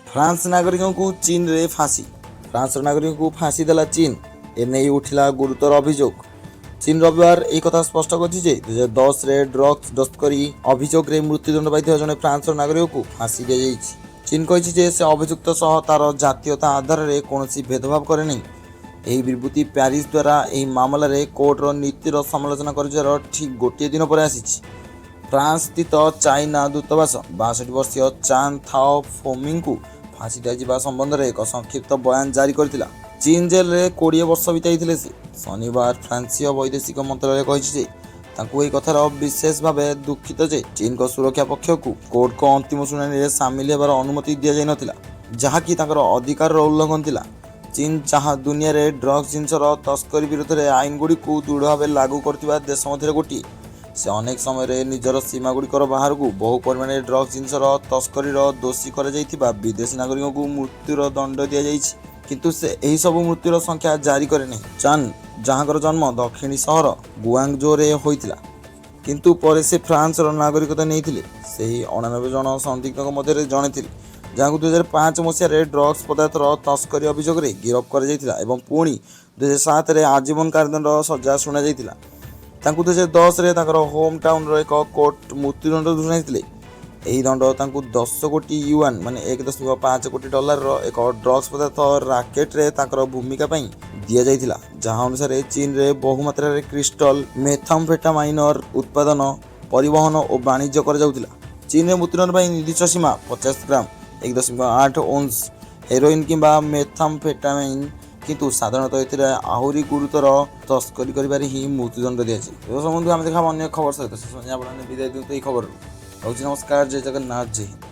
France ନାଗରିକଙ୍କୁ ଚୀନରେ ଫାଶୀ। ଫ୍ରାନ୍ସର ନାଗରିକଙ୍କୁ ଫାଶୀ ଦେଲା ଚୀନ। ଏନେଇ ଉଠିଲା ଗୁରୁତର ଅଭିଯୋଗ। ଚୀନ ରବିବାର ଏହି କଥା ସ୍ପଷ୍ଟ କରିଛି ଯେ 2010ରେ ଡ୍ରଗ୍ସ ତସ୍କରୀ ଅଭିଯୋଗରେ ମୃତ୍ୟୁଦଣ୍ଡ ପାଇଥିବା ଜଣେ ଫ୍ରାନ୍ସର ନାଗରିକକୁ ଫାଶୀ ଦିଆଯାଇଛି। ଚୀନ କହିଛି ଯେ ସେ ଅଭିଯୁକ୍ତ ସହ ତାର ଜାତୀୟତା ଆଧାରରେ କୌଣସି ଭେଦଭାବ କରେ ନାହିଁ। ଏହି ବିବୃତ୍ତି ପ୍ୟାରିସ୍ ଦ୍ୱାରା ଏହି ମାମଲାରେ କୋର୍ଟର ନୀତିର ସମାଲୋଚନା କରାଯିବାର ଠିକ୍ ଗୋଟିଏ ଦିନ ପରେ ଆସିଛି। ଫ୍ରାନ୍ସ ସ୍ଥିତ ଚାଇନା ଦୂତାବାସ 62 ବର୍ଷୀୟ ଚାନ୍ ଥାଓ ଫୋମିଙ୍କୁ ଫାଶୀ ଦିଆଯିବା ସମ୍ବନ୍ଧରେ ଏକ ସଂକ୍ଷିପ୍ତ ବୟାନ ଜାରି କରିଥିଲା। ଚୀନ ଜେଲରେ 20 ବର୍ଷ ବିତାଇଥିଲେ ସେ। ଶନିବାର ଫ୍ରାନ୍ସୀୟ ବୈଦେଶିକ ମନ୍ତ୍ରାଳୟ କହିଛି ଯେ ତାଙ୍କୁ ଏହି କଥାର ବିଶେଷ ଭାବେ ଦୁଃଖିତ ଯେ ଚୀନଙ୍କ ସୁରକ୍ଷା ପକ୍ଷକୁ କୋର୍ଟଙ୍କ ଅନ୍ତିମ ଶୁଣାଣିରେ ସାମିଲ ହେବାର ଅନୁମତି ଦିଆଯାଇନଥିଲା, ଯାହାକି ତାଙ୍କର ଅଧିକାରର ଉଲ୍ଲଂଘନ ଥିଲା। ଚୀନ, ଯାହା ଦୁନିଆରେ ଡ୍ରଗ୍ସ ଜିନିଷର ତସ୍କରୀ ବିରୋଧରେ ଆଇନଗୁଡ଼ିକୁ ଦୃଢ଼ ଭାବେ ଲାଗୁ କରୁଥିବା ଦେଶ ମଧ୍ୟରେ ଗୋଟିଏ, ସେ ଅନେକ ସମୟରେ ନିଜର ସୀମାଗୁଡ଼ିକର ବାହାରକୁ ବହୁ ପରିମାଣରେ ଡ୍ରଗ୍ସ ଜିନିଷର ତସ୍କରୀର ଦୋଷୀ କରାଯାଇଥିବା ବିଦେଶୀ ନାଗରିକଙ୍କୁ ମୃତ୍ୟୁର ଦଣ୍ଡ ଦିଆଯାଇଛି। କିନ୍ତୁ ସେ ଏହିସବୁ ମୃତ୍ୟୁର ସଂଖ୍ୟା ଜାରି କରେ ନାହିଁ। ଚାନ୍, ଯାହାଙ୍କର ଜନ୍ମ ଦକ୍ଷିଣୀ ସହର ଗୁଆଙ୍ଗଜୋରେ ହୋଇଥିଲା, କିନ୍ତୁ ପରେ ସେ ଫ୍ରାନ୍ସର ନାଗରିକତା ନେଇଥିଲେ, ସେହି 89 ଜଣ ସନ୍ଦିଗ୍ଧଙ୍କ ମଧ୍ୟରେ ଜଣେ ଥିଲେ, ଯାହାଙ୍କୁ 2005 ମସିହାରେ ଡ୍ରଗ୍ସ ପଦାର୍ଥର ତସ୍କରୀ ଅଭିଯୋଗରେ ଗିରଫ କରାଯାଇଥିଲା ଏବଂ ପୁଣି 2007ରେ ଆଜୀବନ କାରାଦଣ୍ଡ ସଜା ଶୁଣାଯାଇଥିଲା। ତାଙ୍କୁ 2010ରେ ତାଙ୍କର ହୋମ୍ ଟାଉନର ଏକ କୋର୍ଟ ମୃତ୍ୟୁଦଣ୍ଡ ଶୁଣାଇଥିଲେ। ଏହି ଦଣ୍ଡ ତାଙ୍କୁ 10 କୋଟି ୟୁଆନ୍, ମାନେ 1.5 କୋଟି ଡଲାରର ଏକ ଡ୍ରଗ୍ସ ପଦାର୍ଥ ରାକେଟରେ ତାଙ୍କର ଭୂମିକା ପାଇଁ ଦିଆଯାଇଥିଲା, ଯାହା ଅନୁସାରେ ଚୀନରେ ବହୁମାତ୍ରାରେ କ୍ରିଷ୍ଟଲ ମେଥାମ୍ଫେଟାମାଇନର ଉତ୍ପାଦନ, ପରିବହନ ଓ ବାଣିଜ୍ୟ କରାଯାଉଥିଲା। ଚୀନରେ ମୃତ୍ୟୁଦଣ୍ଡ ପାଇଁ ନିର୍ଦ୍ଦିଷ୍ଟ ସୀମା 50 ଗ୍ରାମ, 1.8 ଓନ୍ସ ହେରୋଇନ୍ କିମ୍ବା ମେଥାମ୍ଫେଟାମାଇନ୍। କିନ୍ତୁ ସାଧାରଣତଃ ଏଥିରେ ଆହୁରି ଗୁରୁତର ତସ୍କରୀ କରିବାରେ ହିଁ ମୃତ୍ୟୁଦଣ୍ଡ ଦିଆଯାଏ। ଦର୍ଶକ ବନ୍ଧୁ, ଆମେ ଦେଖାବା ଅନ୍ୟ ଖବର ସହିତ। ସେ ଆପଣମାନେ ବିଦାୟ ଦିଅନ୍ତୁ ଏହି ଖବରରୁ। ରହୁଛି, ନମସ୍କାର, ଜୟ ଜଗନ୍ନାଥ, ଜୟ ହିନ୍ଦ।